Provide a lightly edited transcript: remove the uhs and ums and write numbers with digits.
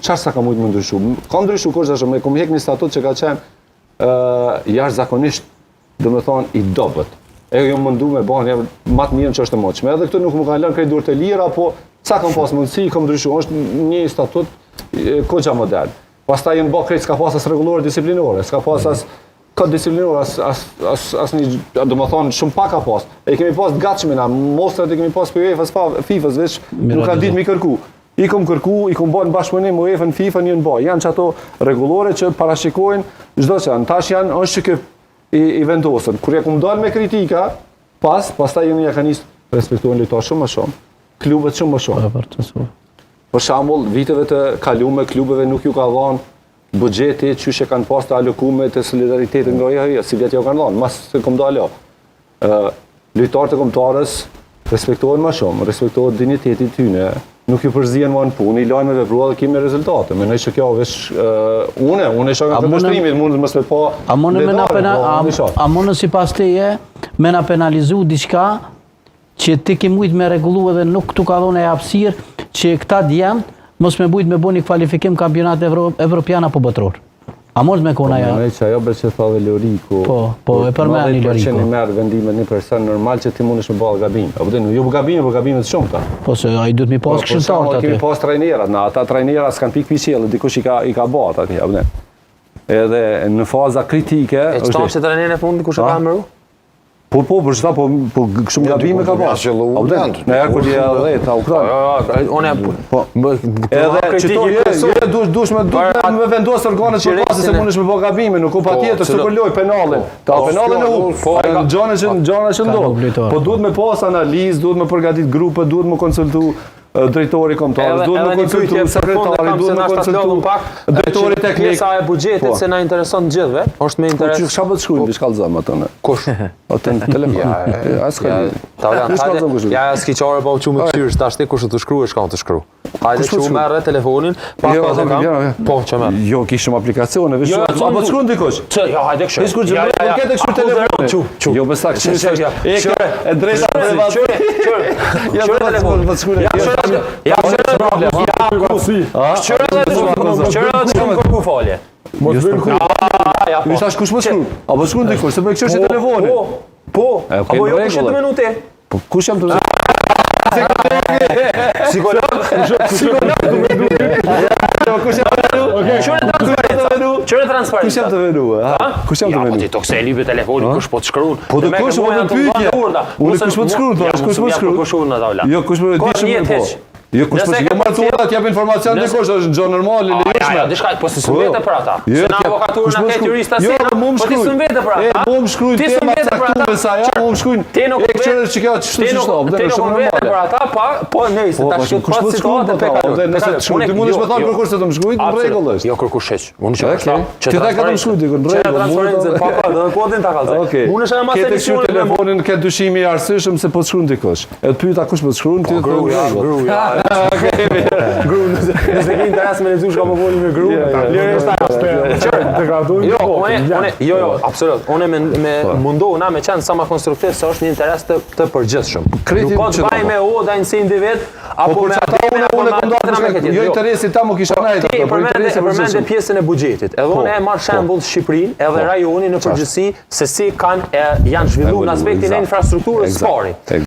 Qaq sa kam mujtë me ndryshu? Kam ndryshu kush shumë, e kom hek një statut që ka qenë uh, jashtëzakonisht, domethonë, i dobët. E jom mundu me ba një ma të mirën që është e mundshme. Edhe këtu nuk më kanë lënë krejt duart e lira, po sa kam pas mundësi, kam ndryshu. Është një statut e, koxha modern. Pastaj janë bë krejt s'ka pas as rregullore disiplinore, s'ka pas as kod disiplinor as as as as një, domethonë shumë pak ka pas. E kemi pas të gatshme na, mostrat e kemi pas për UEFA-s, pa FIFA-s, veç nuk kanë ditë mi kërku. I kom kërku, i kom bërë në bashkëpunim me UEFA-n, FIFA-n janë bë. Janë qato rregullore që parashikojnë çdo gjë. Tash janë është që kë i, i vendosën. Kur ja kom dalë me kritika, pas, pastaj janë ja kanë nis respektohen lojtarë shumë më shumë, klubet shumë më shumë. Po, po, Për shembull, viteve të kalume klubeve nuk ju ka dhënë buxheti qysh e kanë pas të alokume të solidaritetit nga jo, jo, si vjet ju kanë dhënë, mas se kom dalë. Ë lojtarët e kombëtares respektohen më shumë, respektohet dinjiteti i tyre, nuk ju përzihen më në punë, i lajnë me vepru dhe kemi rezultate. Mendoj që kjo veç uh, une, unë e shoh nga këndvështrimi, mund të mos me pa. A mund me na pena, po, a, unë e shoh. a mund sipas teje me na penalizu diçka që ti ke mujt me rregullu edhe nuk tu ka dhënë hapësirë që këta djemt mos me bujt me bo një kualifikim kampionat evro, evropian apo botëror. A mund me kona ja? Mendoj që ajo be që tha dhe Loriku. Po, po, e përmendi Loriku. 90% i merr vendimet një person normal që ti mundesh me bë gabim. Apo dhe jo gabime, po gabime të shumta. Po se ai duhet mi pas Po, për këshilltarët shembull, aty. Kemi pas trajnerat, na ata trajnera s'kan pikë pi qiellit, dikush i ka i ka bë ata atje, apo ne. Edhe në faza kritike E qëton që trajnerin e fundit kush e ka A? emëru? Po po, për çfarë po po shumë gabime ka Ja, pas. qëllu, Apo dhe, janë, në herë kur je 10, a u kupton? Jo, jo, unë Po. Edhe që to je, je dush dush me duhet me, me vendos organet për pasë se mundesh me bë gabime, nuk u patjetër cilo- super loj penallin. Ta Po, penallin e s'ka, hup. po, Po e ka- gjana që gjana që Ka ndodh. hup lojtar. Po duhet me pas analizë, duhet me përgatit grupe, duhet me konsultu e, drejtori kombëtar, Edhe duhet edhe me një konsultu pyetje për fund e sekretari, kam duhet se me na shtatë konsultu lodhëm pak. drejtori që teknik. Pjesa e buxhetit Po. se na intereson të gjithëve, është me Po interes. që çfarë po të shkruajnë, diçka kallzon atë në. Kush? Atë në telefon. Ja, Ja, s'ka. ja, Taulan, Kush hajde, kallzon kush? ja, ja, s'ki qare pa u çu me kqyr, tash ti kush të shkruaj, shka të shkru. Hajde Kush po që u të shkruaj? merre telefonin, pak Jo, pa të kam. jo, jo. Po, që merr. Jo, kishim aplikacione, veç Jo, jo, apo të shkruan dikush. Që, jo, hajde kështu. Veç kur gjë, po këtë kështu telefonin. Çu, çu. Jo, besa kështu Që, është. ja, E qyre, e drejta Qyre, privat. qyre, qyre. Ja, Qyre po, telefonin. po, të shkruaj. Ja, qyre, ja, qyre, ja, ku. Qyre dhe të shkruan, qyre dhe të shkruan kërku falje. Mos bëj ku. Ah, ja, po. Ju thash kush më shkruan? Apo shkruan dikush, se po e kqyr telefonin. Po, po. E, okej, Apo në jo kush e rregull. të menu ti? Po kush jam të Psikolog, psikolog. Po kush jam të venu? Qyre transparenca. Qyre Kush transparenca. jam të venu? Ha? Kush jam Ja, të po venu? ti tokse e lypi telefonin, kush po të shkruan? Po të kush po të pyetje? Unë kush po të shkruan, po kush po të shkruan? Kush unë ata Jo, kush po Ka di shumë njet po. hiq. Jo, kush po Nëse jo ke marrë përcjell- të jap informacion Nëse- dikush, është gjë normale, Ja, ja, lejushme. diçka, po si s'mbete për ata. Jo, Se na t'jap- avokaturë kush na po ke shkruan? jurista Jo, si na, mu më po ti shkruajnë. s'mbete për E, ata. mu më shkruajnë Ti tema s'mbete për ata. caktuar sa ja, mu më shkruajnë. Ti nuk E këqyre që kjo kështu Ti që nuk shto, ti është nuk shumë mbete normale. për ata, pa, po nejse, Po, tash po, kjo kush pas po të shkruan situate po pe ta, kalon. dhe nëse të shkruaj, ti mundesh me thënë kërkush se të më shkruaj, në rregull është. Jo kërkush hiq. Unë që Okej. është Ti tha ka të më shkruaj dikun, në Që rregull, transparencë, mund pa pa, do të kodin ta kallzoj. Okej. Mundesh edhe mas Ke të kqyr emisionit me telefonin, ke dyshimi i arsyeshëm se po të shkruan dikush. E të pyeta kush po të shkruan, ti Po, thonë gruaja, rregull. gruaja. Gru, nëse nëse ke interes me lexu shka më voli me gru, lëre është ajo. Degradojmë Jo, botën, unë, ja. unë, jo, jo, absolut. Unë me, me Po. mundohuna me qenë sa më konstruktiv se është një interes të, të përgjithshëm. Krejti Nuk ka të që bëjë do, me oda në si individ, Po apo për me çata ademin, unë apo unë me kom atë dalë me këtë. jo interesi ta më kisha nejt, Ti ato, për përmende interesi përmende përgjithshëm. pjesën e buxhetit. Edhe Po, unë e marr po. shembull Shqipërinë, edhe rajonin në përgjithësi se si kanë e, janë zhvilluar në aspektin e Exact. infrastrukturës Exact. pari.